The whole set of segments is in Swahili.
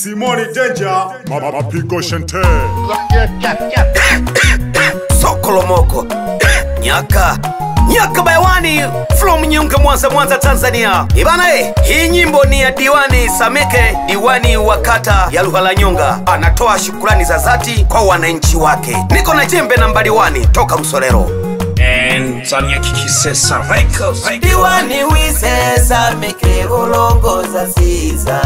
Simoni Danger, Mapigo Shante. Sokolomoko Nyaka Nyaka Bayawani from Nyunga Mwanza Mwanza Tanzania. Ibana hii nyimbo ni ya Diwani Samike, diwani wa kata ya Luhalanyonga. Anatoa shukrani za dhati kwa wananchi wake. Niko na jembe nambari 1 toka Rusorero. And Zania Kikisesa Records. Diwani wise Samike ulongoza siza.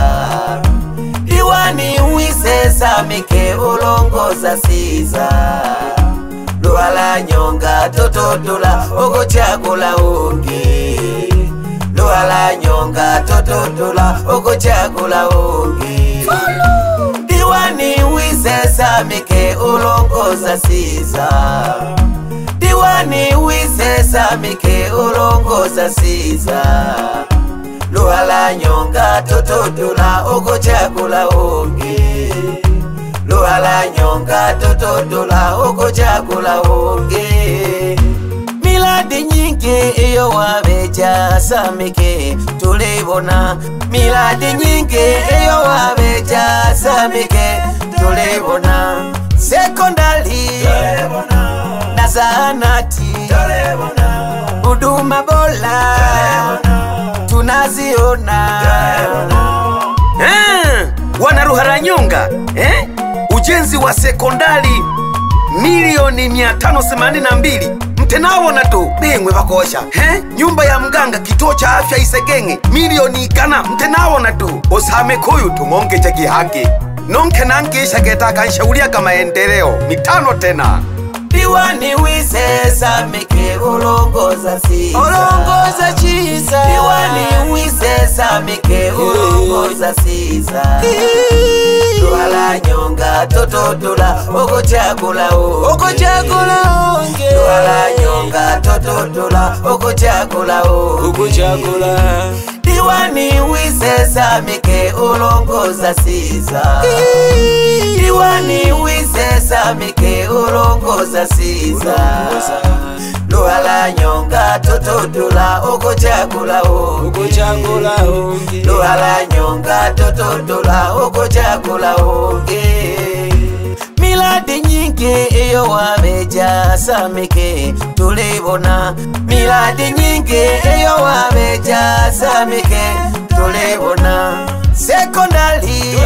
Diwani wise Samike ulongoza siza. Luhalanyonga tototula ogochagula ungi. Luhalanyonga tototula ogochagula ungi. Diwani wise Samike ulongoza siza. Diwani wise Samike ulongoza siza. Luhalanyonga tototula ogochagula ungi. Luhalanyonga tototula ogochagula ungi. Miladi nyingi iyo wabeja Samike tulibona. Miladi nyingi iyo wabeja Samike tulibona. Sekondari na zahanati, huduma bora tunaziona. Wana Luhalanyonga, ujenzi wa sekondari milioni 582 mtenawona tu bengwe bakosha. Nyumba ya mganga kituo cha afya Isegenge milioni 100 mtenawona tu osame koyu tumonge cha kihaki nonke nangisha ketaka nshaulia kama endeleo mitano tena. Diwani wise Samike ulongoza siza. Ulongoza chiza. Diwani wise Samike ulongoza siza. Luhalanyonga tototula ogochagula ungi. Ogochagula ungi. Luhalanyonga tototula ogochagula ungi. Ogochagula. Diwani wise Samike ulongoza siza. Diwani wise Samike ulongoza siza. Luhalanyonga tototula ogochagula ungi. Ogochagula ungi. Luhalanyonga tototula ogochagula ungi. Miladi nyingi iyo wabeja Samike tulibona. Miladi nyingi iyo wabeja Samike tulibona. Sekondari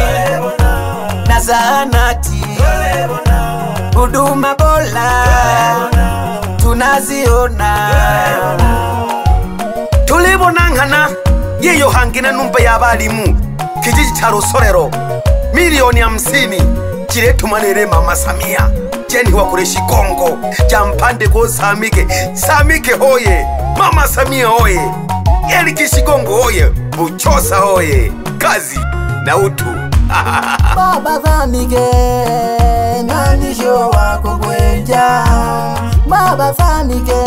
na zahanati, huduma bora tunaziona. Tulibona ngana yeyo hangina numba ya balimu kijiji cha Rusorero milioni 50 chiletumanere Mama Samia jeni wakureshi Kongo jampande ko Samike. Samike hoye, Mama Samia hoye, Eric Shigongo hoye, Buchosa hoye, kazi na utu. Baba Samike nandisho wako kwenja. Baba Samike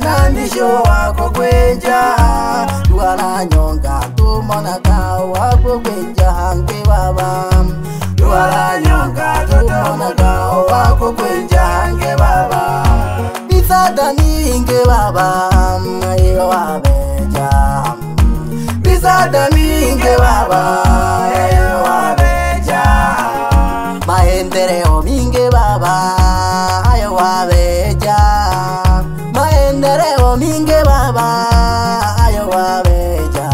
nandisho wako kwenja. Luhalanyonga tumonaka wako kwenja hange baba. Luhalanyonga tumonaka wako kwenja hange baba. Bisada ninge baba iyo wabeja. Bisada ninge baba iyo wabeja. Maendeleo minge baba ayo wabeja. Maendeleo minge baba ayo wabeja.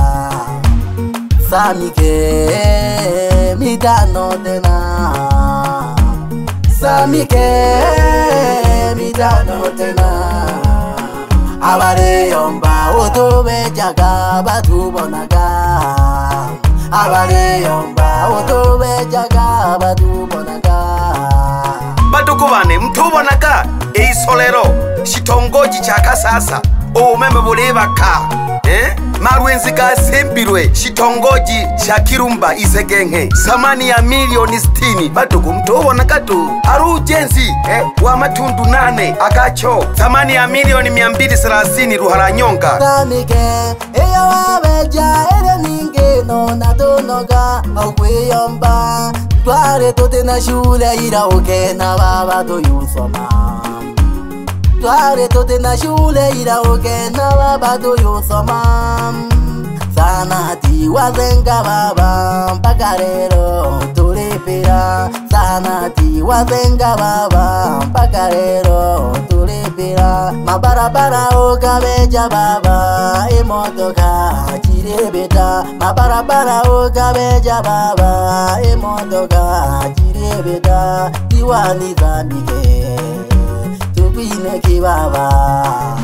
Samike mitano tena. Samike mitano tena. Abareyomba utubejaga batubonaga. Abareyomba utubejaga batubonaga. Batukubane mtubonaga eisolero shitongoji cha kasasa umeme bulebaka marwenzi gasembirwe shitongoji cha Kirumba Isegenge samani ya milioni 60 batuku mtubona katu arujenzi wa matundu 8 akacho samani ya milioni 230 Luhalanyonga. Samike eyo wabeja ere ninge nona tonoga okweyomba tware tote na shule ira okena baba toyusoma. Tware tote na shule ira okena baba toyusoma. Sana tiwazenga baba mpaka lero. Zahanati wazenga baba mpaka lero tulipira mabarabara ukabeja baba imotoka chiribita mabarabara ukabeja baba imotoka chiribita diwani Samike tukwine kibaba.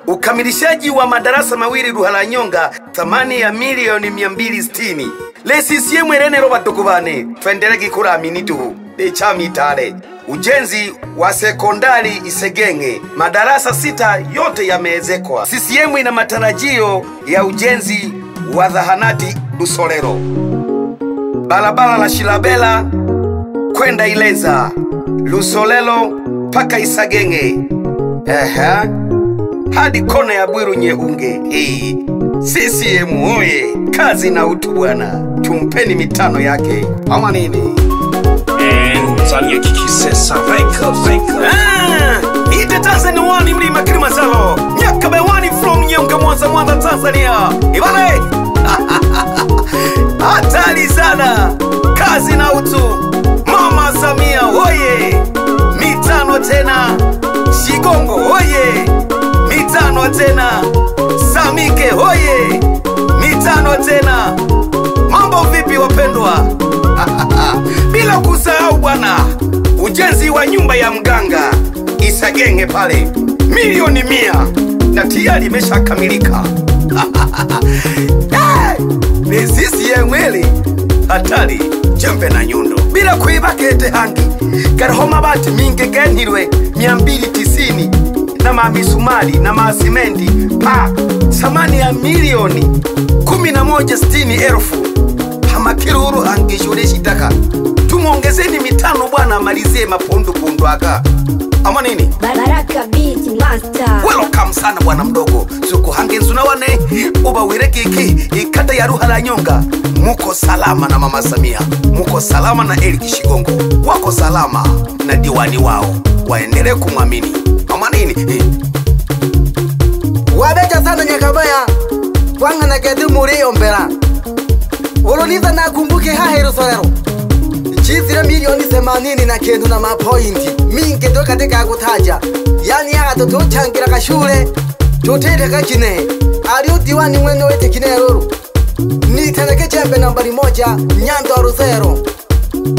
Ukamilishaji wa madarasa mawili Ruhalanyonga thamani ya milioni 260. Le CCM erene Robert Tukubane twendeleki kura aminitu lechamitale. Ujenzi wa sekondari Isegenge madarasa 6 yote yameezekwa. CCM ina matarajio ya ujenzi wa zahanati Lusolero, barabara la Shilabela kwenda Ileza, Lusolelo paka Isagenge, hadi kona ya Bwiru Nyehunge. CCM oye, kazi na utu bwana, tumpeni mitano yake ama nini? Ite Tanzania wani mlima Kilimanjaro, Nyakabe wani from Nyonga Mwanza Mwanza Tanzania. Ibale hatari sana, kazi na utu. Mama Samia oye, mitano tena. Shigongo oye, mitano tena. Samike oye, mitano tena. Mambo vipi wapendwa? Bila kusahau bwana, ujenzi wa nyumba ya mganga Isagenge pale milioni 100 na tayari imeshakamilika. Ni CCM hatari, jembe na nyundo. Bila kuiba kete hangi garhoma bati mingi genhirwe 290 na mamisumari na masimendi pa thamani ya milioni 1160,000. Hamakiruru hangi shitaka. Tumuongezeni mitano bwana, amalizie mapundu pundu aka ama nini? Baraka Beat Master. Welcome sana bwana mdogo. Zuko hange nzuna wane uba wireke ikata ya Ruhalanyonga. Muko salama na Mama Samia, muko salama na Eric Shigongo, wako salama na diwani wao, waendelee kumwamini ama nini? Wabeja sana Nyakabaya kwanga na kedu muriombera uloniza nakumbuke hahe Rusorero chizire milioni 80 na kendu na mapointi mingi ndo katika kutaja. Yani hata tuchangira kashule tutete kachine aliyo diwani mwene wete kineruru niteneke chembe nambari 1 Nyando Rusero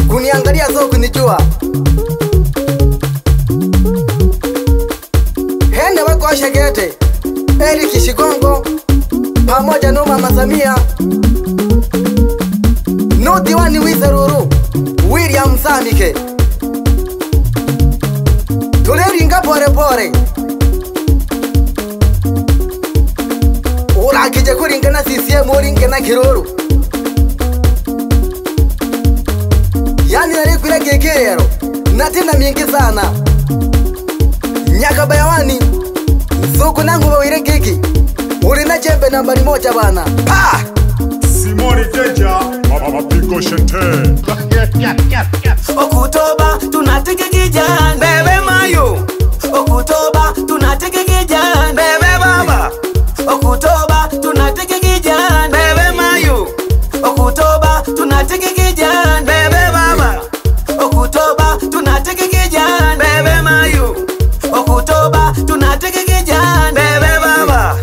kuniangalia so kunijua hende wako shegete Eric Shigongo pamoja no Mama Samia no diwani wizeruru William Samike tuleringa pore pore urakije kuringa na CCM uringa na kiruru yani nari kekero natenda mingi sana Nyakabayawani soko nangu bawire kiki uri na jembe nambari 1 bana pa Simoni Deja Mapiko Shente. Okutoba tunateke kijana bebe mayo. Okutoba tunateke kijana bebe baba. Okutoba tunateke kijana bebe mayo. Okutoba tunateke kijana bebe baba. Okutoba tunateke kijana bebe mayo. Okutoba tunateke kijana bebe baba.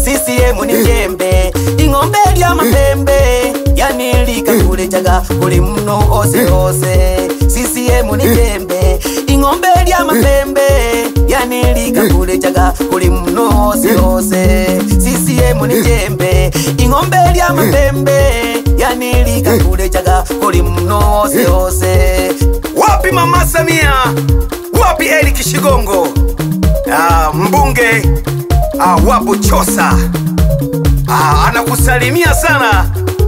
CCM ni jembe ingombe lya mapembe yani likakulejaga kuli mno ose ose. CCM ni jembe ingombe lya mapembe yani likakulejaga kuli mno ose ose. CCM ni jembe ingombe lya mapembe yani likakulejaga kuli mno ose ose. Wapi Mama Samia? Wapi Eric Shigongo? Mbunge wapo Chosa. Anakusalimia sana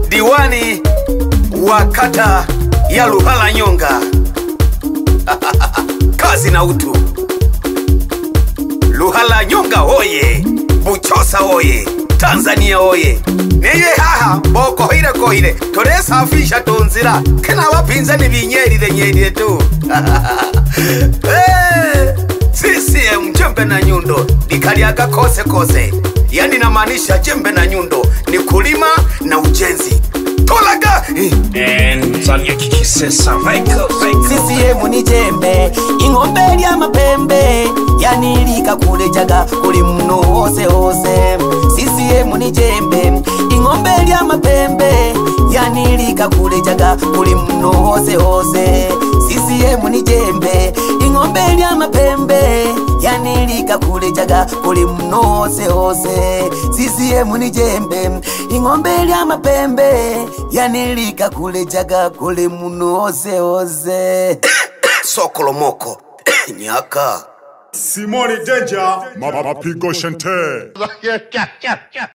diwani wa kata ya Ruhalanyonga. Kazi na utu. Ruhalanyonga oye, Buchosa oye, Tanzania oye. Neye haha boko hire kohire toresafisha tunzira kena wapinzani binyerire nyerire tu. CCM jembe na nyundo nikaliaga kose kose. Yani namaanisha jembe na nyundo ni kulima na ujenzi. Tolaga. Ndani ya Kisesa Records. CCM ni jembe, ing'ombe lya mapembe, yanilika kulejaga kuli mno hose hose. CCM ni jembe, ing'ombe lya mapembe, yanilika kulejaga kuli mno hose hose. CCM ni jembe, ing'ombe lya mapembe, yanilika kulejaga kuli mno hose hose. CCM ni jembe, ing'ombe lya mapembe, yanilika kulejaga kuli mno hose hose. Sokolomoko nyaka Simoni Danger, Mapigo Shante.